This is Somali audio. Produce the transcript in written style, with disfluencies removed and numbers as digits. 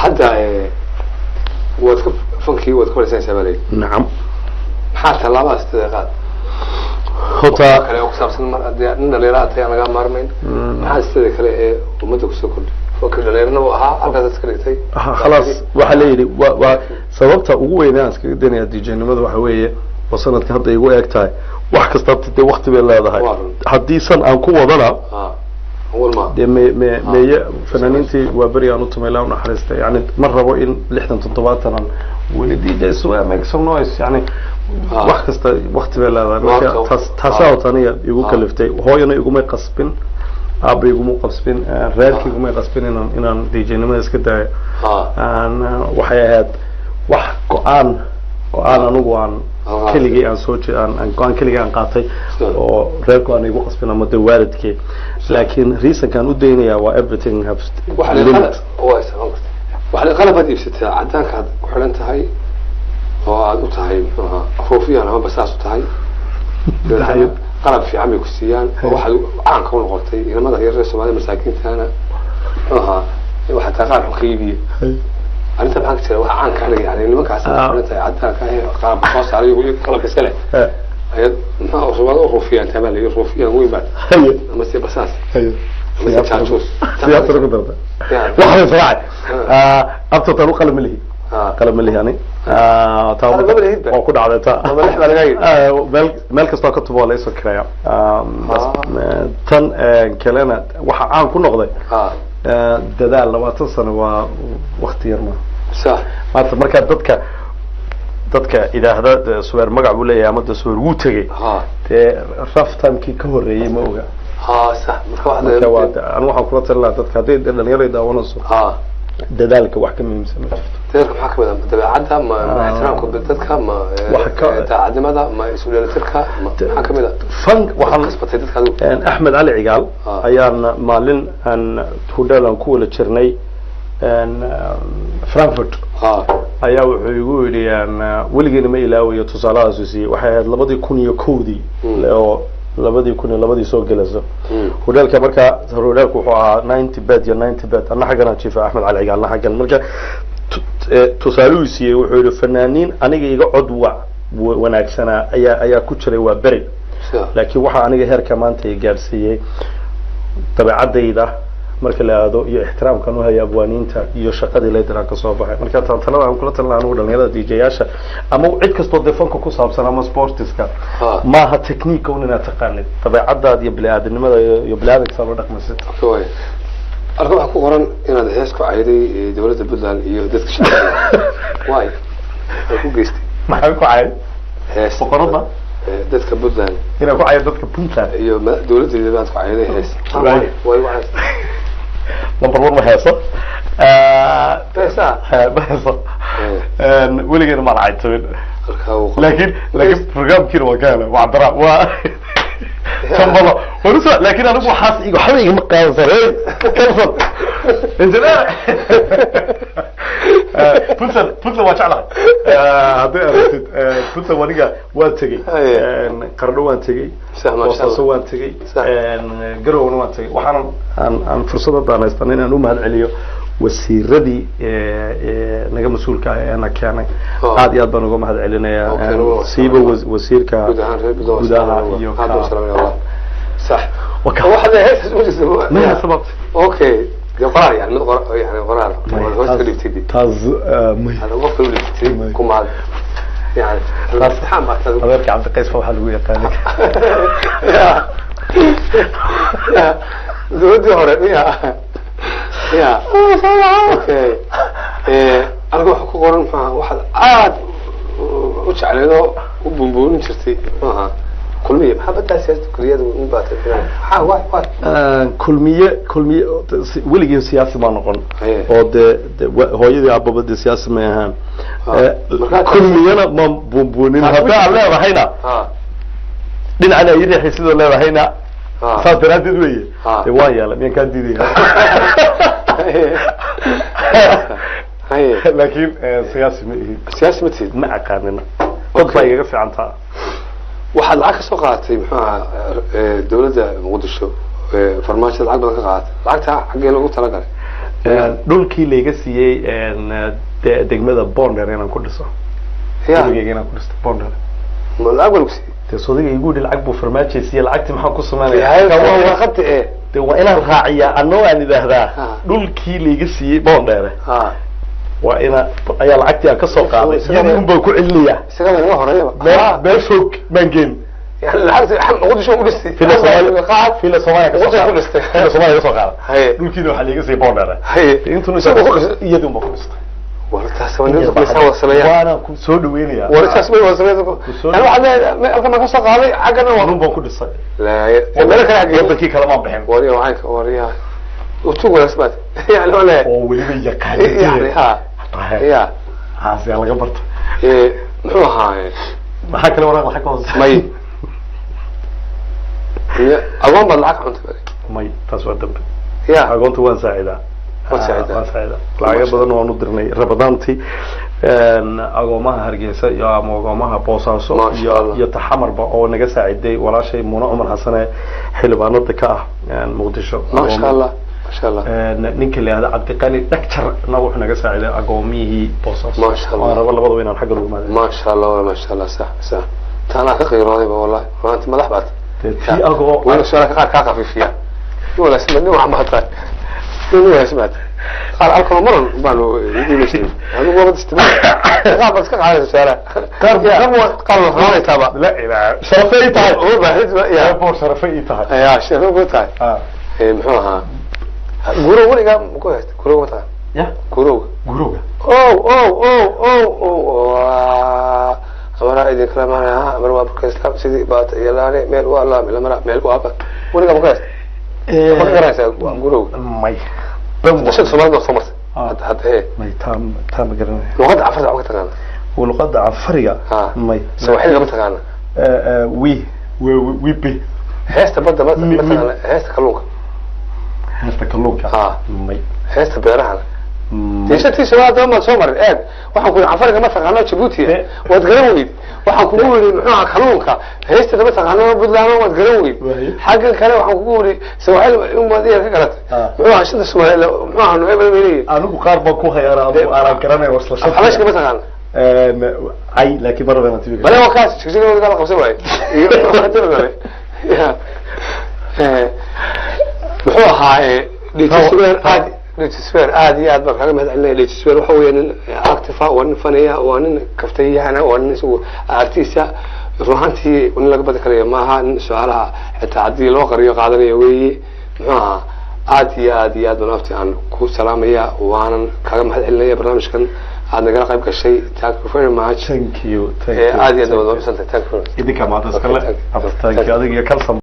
Hadda waad ka fankii waad ka fadhiisanaysaa baa layidhi. Nacam. Maxaa tallaabada sideeda qaad Horta kale oo ku saabsan mar haddii nin dhalinyaro aad tahay aan lagaa maarmayn, maxaa sideeda kale ee ummadda kusoo kordhay? Fankii dhalinyarana uu ahaa, halkaas iska dhigtay. Khalaas, waxaa la yidhi waa sababta ugu weyn aan iskaga daynaya DJ-nimada waxa weeye oo sanadka hadda igu eg tahay. Wax kasta dee wakti bay leedahay. Waa run. Haddii san aan ku wadana Ha, awal ma dee me meeye fanaaniintii waa beri aan u tumay laa unaxariistay. Yani ma rabo in 60 70 aan weli "DJ Subeer, make some noise". Yani wax kasta wakti bay leedahay. Marka taas taasaa horta aniga igu kaliftay. Hooyana igumay qasbin, aabba iguma qasbin, reerka igumay qasbin inaan DJ-nimada iska daayo. Aan waxay ahayd wax go-aan anigu aan keligay aan soo aan go-aan keligay aan qaatay oo reerku aan igu qasbin ama dee waalidkii. Laakiin reasonkaan u daynayaa waa everything have waxa la limit. Qalab waa isticmaal karta. Waxa la qalab aad iibsataa, cadaanka aad ku xidhan tahay oo aad u tahay, muxuu ahaa, ruufiyan ama basaas u tahay. Hayo. Qalab fiican bay ku siiyaan oo waxaad caanka u noqotay inamada yaryar ee Soomaalida masaakiintana, muxuu ahaa, waxaa taa qaar xun ka iibiye. Arrinta maxaa ka jira? Waxa caanka aniga yani nimankaas aad ku xidhan tahay, cadaanka ah ee qalabka soo saaray iyo qalabka iska leh ayad muxuu Soomaalida u ruufiyaan taa baa la yidhi, ruufiyan weyn baa ama se basaas ama se jaajuus. Siyaasada ku darta waxaan israacay abta tan u qalab ma lihi. Qalab ma lihi ani. Taa Qalab ma lihid ba? Waa ku dhacday taa. Laba lix baa lagaa yidhi. Meel kastoo ka tubo waa laysoo kiraya. Tan kalena waxa caan ku noqday dadaal. 20 sano waa wakti yar ma maanta. Markaa dadka idaahda dee Subeer magac buu leeyahay ama de Subeer wuu tegey, dee rough timekii ka horreeyey ma oga. Ha, sax. Marka marka waxaad waa anu waxaan kula talin lahaa dadka hadday dhalinyaro daawanayso, dadaalka wax ka muhiimsan ma jirto. Dadaalka maxaa kamid ah? Dabeecadda ma ixtiraamka dadka ma Waxa daacadnimada ma isu dheelitirka ma maxaa kamid ah? Fan waxaan kasbatay dadka adigu. Axmed Cali Cigaal ayaan maalin aan hudheel aan ku wada jirnay Frankfurt ayaa wuxuu igu yidhi, weligeena ma ilaawayo tusaalahaasu siiyey, waxay ahayd 2001-dii oo 2002-dii soo gelayso. Hudheelka markaa hudheelku wuxuu ahaa 90 bed iyo 90 bed, anna xaggan aan jiifa, Axmed Cali Cigaal na xaggan. Marka tusaaluhu siiyey wuxuu yidhi fanaaniin aniga iga cod wanaagsanaa ayaa ku jiray waa beri, laakiin waxaa aniga heerka maanta i gaadhsiiyey dabeecadayda marka la aado iyo ixtiraamkan u haya abwaaniinta iyo shaqadii laydiraan ka soo baxay. Marka taan talada aan kula talin lahaa anigu dhalinyarada DJ-yaasha ama cid kastoo dee fanka ku saabsan ama sportiska, maaha technique un inaad taqaanid, dabeecadaada iyo bini-aadanimada iyo bini-aadanka saa loo dhaqmaysid. Okay, halkan waxaa ku qoran inaad hees ku cayday dowladda Puntland iyo dadka shacabka. Waay ay ku geystay? Maxaa ku cayay? Hees. Boqorada? Dadka Puntland. Inaan ku cayo dadka Puntland? Iyo dowladdeeda baad ku cayday hees. Waay. Way u caysay. Number one, ma heeso. Heesaa? Ma heeso. Weligeena maan caytabin. Halkaa uu Laakiin programkiina waa ka helay wacdara waa tambalo warusa, laakiin anigu waxaas waxba igama qaadansan. Hey, kalson engineer, Puntland waa jeclahay. Hadday aragtid Puntland aniga waan tegey. Qardho waan tegey, Sax, masha Allah. Boosaaso waan tegey, Garowna waan tegey. Waxaan aan fursad haddaan haystan inaan u mahad celiyo wasiiradii naga mas-uulka ah ee na keenay. Aad iyo aad baan uga mahad celinayaa. Siiba wasiirka guud ahaan reer Puntland. Gudaha iyo aad baan salaamaya Allah, sax. Waka- waxaad heestas u jirta. Maya sababta. Okay, dee qoraal yani mid qora yani qoraal hoos ka dhigtay. Taas may. Hada qofka u dhigtay May. ku mahad yani imtixaan baa taas. Adeerka Cabdiqays ba waxaa lagu yaqaanay. Ya, dowladdii hore miya? Ya, okay. Aniga waxa ku qoran maxaa waxaad aad u jecleed oo u buunbuunin jirtay, muxuu ahaa, Kulmiye. Maxaa badaa siyaasada kuliyada in baa tahay? Maxaa waay? Kulmiye weligii siyaasi baa noqon oo dee hooyadii aababa dee siyaasi may ahaan. Kulmiyana ma buunbuunin. Hadda aad leedahayna dhinacana ay riixay sidoo leedahayna, saas daraaddeed weeye. Dee waan yeelay, miyaan kaa diidaya? Laakiin siyaasi ma ihi. Siyaasi ma tihid? Ma aqaanina, dad baa igaga fiican taa. Waxaad lacag ka soo qaadatay, muxuu ahaa, dowladda Muqdisho, Farmaajo lacag badan ka qaadatay. Lacagta xaggee loogu talagalay? Dhulkii layga siiyey degmada Bonder inaan ku dhiso, gurigeyga inaan ku dhisto Bonder. Lacag baa lagu siiyey? Dee sodiga igu yidhi lacag buu farmaajo siiyey, lacagtii maxaan ku sameynaya? Warqadda ee Dee waa inaan raaciyaa anoo aan idhaahdaa dhulkii layga siiyey Bondere waa ina ayaa lacagtii aan kasoo qaaday, iyadii un baan ku celinayaa. Isaga naga horeeyaba. Meel fog baan geen. Yani lacagta Muqdisho ku dhistay. Fila Soomaaliya, Fila Soomaaliya kasoo Muqdisho ku qaada. dhistay. Fila Soomaaliya kasoo qaada. Haye. Dhulkiina waxaa layga siiyey Bondere. Haye. Intuna Isaga ku dhistay. Iyadii un baan ku dhistay. Wartaas waa nin miisaan wada sameeyaan. Waana ku soo dhaweynayaa. Wartaas way wada sameeyaan. Soo yani waxaad leedahay halkan baan kasoo qaaday, xaggana waa Run baan ku dhisay. Laa, meel kale xaggee? Wadankii kale maan bixin. Wariya wacaynka wariya utug wanaagsan baad yani waa leeyahay. Oo weliba yani yaqaanidee ha ya haasiyaa laga barta. Muxuu ahaa? Maxaa kale waraaq lacag ka hoose? May, iyo agoon baad lacag cuntay bari? May, taas waa dambe. Ya. Agoonta waan saacidaa. Waad saacidaa. Waan saacidaa, lacago badan waan u dirnay Rabadaantii agoomaha Hargeysa iyo ama agoomaha Boosaaso Masha iyo Allah. iyo Taxamarba oo naga saaciday walaashay Muuna Cumar Xasane, xildhibaanada ka ah Muqdisho. Maasha Allah, maasha Allah. Ninka la yihahdo Cabdiqani Dhagjarna wuxuu naga saaciday agoomihii Boosaaso. Masha Allah. Waan raba labadaba inaan xagga ugu mahadceliyo. Maasha Allah, wala maasha Allah, sax sax, taanaa ka qiiroodayba wallahi, maanta madax baad. Dee tii agoo wayna su-aalaha qaar kaa khafiifiya. Nin wanaagsan baad, nin wax mahataa, nin wanaagsan baad. Qaar alcohol maran baanu iimaysan adigu waaba istimaal, qaar baad iska qaadanaysa su-aalaha. Qaar waa qaadaysaaba. La ilaa sharafe ii tahay. Uma baahid ya. Boor sharafe ii tahay. Ya sheeko ku tahay. Muxuu ahaa gurow weligaa ma ku haysta gurow ma taqaan? Ya. Gurowga. Gurowga. Ow ow ow ow ow, amara idin kala maanaya, amar waa burka islaam sidii baata iyo laane meel waa laami lamara meel waaba. Weligaa ma ku haysta, ma ka garanaysaa gurowga? May. Dashada Soomaalida waa soo martay. Ah. Hadda hadda he. May, taa taa ma garanaya. Luqadda Cafarta ma ka taqaana? Luqadda Cafariga? Ha. May. Sawaaxiliga ma taqaana? Wi wi wi bi. Heesta badda ma ma taqaana? Heesta kalluunka? Heesta kalluunka? Ha. May. Heesta beeraha? May. Deeshatii Soomaalida maad soo marin. Eeg, waxaan ku yidhi Cafariga ma taqaano, Jabuuti waad garan weyd. Waxaan kugu yidhi muxuu ahaa kalluunka heesteeda ma taqaano, Puntland waad garan weyd. Waaye. Xaggan kale waxaan kugu yidhi Sawaaxili umaad iyar ka garatay. Ah. Muxuu ahaa shanta Soomaali muxuu ahaa noocyo badan bay leeyihin. Anigu qaar baan ku hayaana, adigu aanan garanay wasla. Xabashka ma taqaano? Ay, laakiin mar rabana TV. Bale waa kaas jigjiga la qabsan waaye iyo kale ya. Muxuu ahaa Dejiswer aad, Dejiswer aad iyo aad baan kaaga mahad celinaya. Dejiswer waxa weeye nin active ah, waa nin fanaya, waa nin kaftayahana, waa nin isagu artista. Run ahaantii nin laga badi karayo maaha, nin su-aalaha xitaa haddii loo qariyo qaadanaya weeye. Muxuu ahaa aad iyo aad iyo aad baan afti aan ku salaamaya, waanan kaaga mahad celinaya barnaamijkan aad nagala qayb gashay. Thank you very much. Thank you, thank you. Aad iyo aad waad mahadsantahay. Thank you very much. Idinkaa mahad iskale. Okay, thank you. Thank you, adiga iyo kalsan.